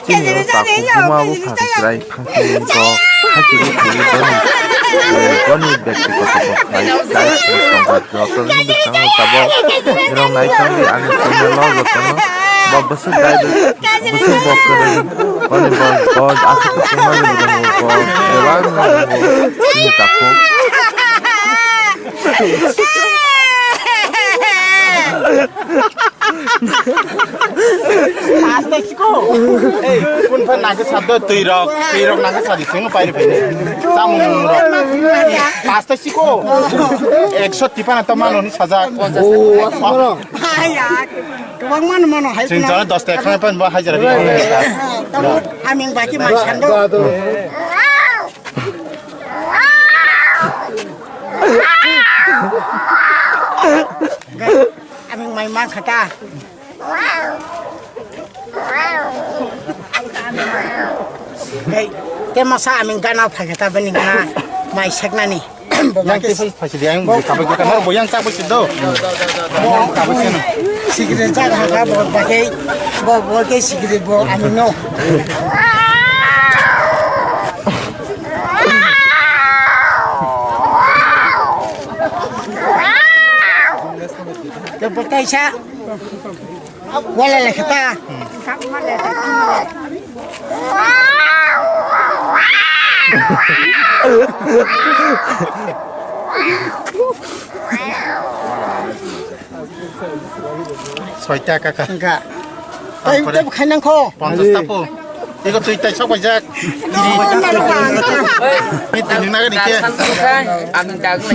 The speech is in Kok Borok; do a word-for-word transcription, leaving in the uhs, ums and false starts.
Bini o takhuk buma buphang chwrai phangthini bo hachigwi thaiwi boni, eh, boni byaktigoto bo khlai chai tongkha. Joto bini bwskango tabok norok naitongdi ani channel o jotono. Bo bwswk dai bwswk bo kwrwi boni bo, bo aswk kwchangma ni bo tongo bo, eba wngma tongo bini takhuk. Asta chiko. Ei, kun pha nangkhe sado twi rok, twi rok nangkhe sadi sing pai pai. Samung rok. Asta chiko. Ekso tipana to mano ni sajak. Oh, asmara. Hai ya. Kwbang mano mano hai. Sing jana dos ta ekha pan ba hajara. Tamo aming baki mai sando. Aming mai man khata. Hei, te masa aming gana phai khata bini gana mai seknani. Bo yang bakis. Te phai phai sidi yang bo kabai kota nor bo yang chak bai sido. Bo kabai sino. Sikri chak haka bo bakai. Bo bo ke sikri bo aming no. Te bo kaisa. Wala le khata. Soita kaka. Enggak. Tei tei khainang kho. Ponchas tapo. Ego twi tai sok bai jak. Ni tini nang ni ke. Ang jago.